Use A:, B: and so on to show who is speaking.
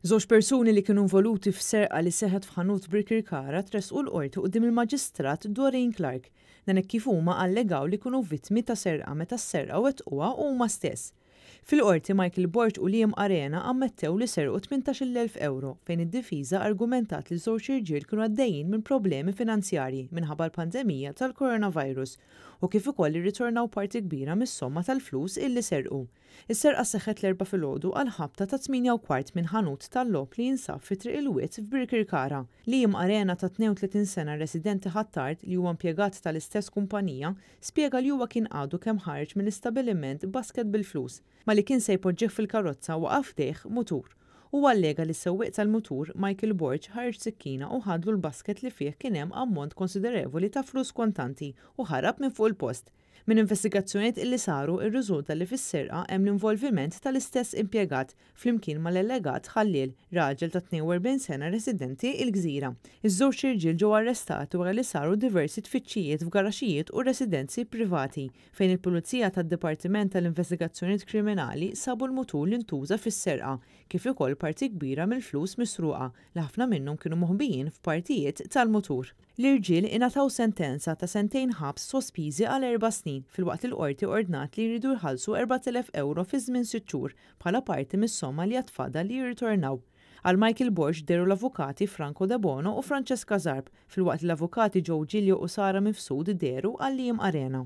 A: Żewġ persuni li kienu involuti f'serqa li seħħet f'ħanut Birkirkara tressqu l-Qorti quddiem il-Maġistrat Doreen Clarke. Dan hekk kif huma allegaw li kienu vittmi ta' serqa meta s-serqa wettquha huma stess. Fil-Qorti Michael Borg u Liam Arena ammettew li serqu 18,000 ewro fejn id-difiża argumentat li ż-żewġ irġiel kienu għaddejjin minn problemi finanzjarji minħabba l-pandemija tal-coronavirus u kif ukoll irritornaw parti kbira mis-somma tal-flus illi serqu. Is-serqa seħħet l-Erbgħa filgħodu għall-ħabta tat-8:15 minn ħanut tal-logħob li jinsab fi Triq il-Wied f'Birkirkara. Liam Arena ta' 32 sena residenti Ħ'Attard li huwa impjegat tal-istess kumpanija spjega li huwa kien għadu kemm ħareġ mill-istabbiliment b'basket bil-flus. Malli kien se jpoġġih fil-karozza waqaf ħdejh mutur. Huwa allega li s-sewwieq tal-mutur, Michael Borg, ħareġ sikkina u ħadlu l-basket li fih kien hemm ammont konsiderevoli ta' flus kontanti u ħarab minn fuq il-post. Minn investigazzjonijiet illi saru rriżulta li fis-serqa hemm l-involviment tal-istess impjegat flimkien mal-allegat ħalliel, raġel ta' 42 sena residenti il-Gżira. Iż-żewġ irġiel ġew arrestati wara li saru diversi tfittxijiet f'garaxxijiet u residenzi privati fejn il-Pulizija tad-Dipartiment tal-Investigazzjonijiet Kriminali sabu l-mutur li ntuża fis-serqa kif ukoll parti kbira mill-flus misruqa li ħafna minnhom kienu moħbijin f'partijiet tal-mutur. L-irġiel ingħataw sentenza ta' sentejn ħabs sospiżi għal 4 snin filwaqt li l-qorti ordnat li jridu jħallsu 4,000 euro fi żmien 6 xhur bħala parti mis-somma li għad fadal li jirritornaw. Għal Michael Borg dehru l-avukati Franco De Bono u Francesca Zarb filwaqt li l-avukati Joe Giglio u Sara Mifsud dehru għal Liam Arena.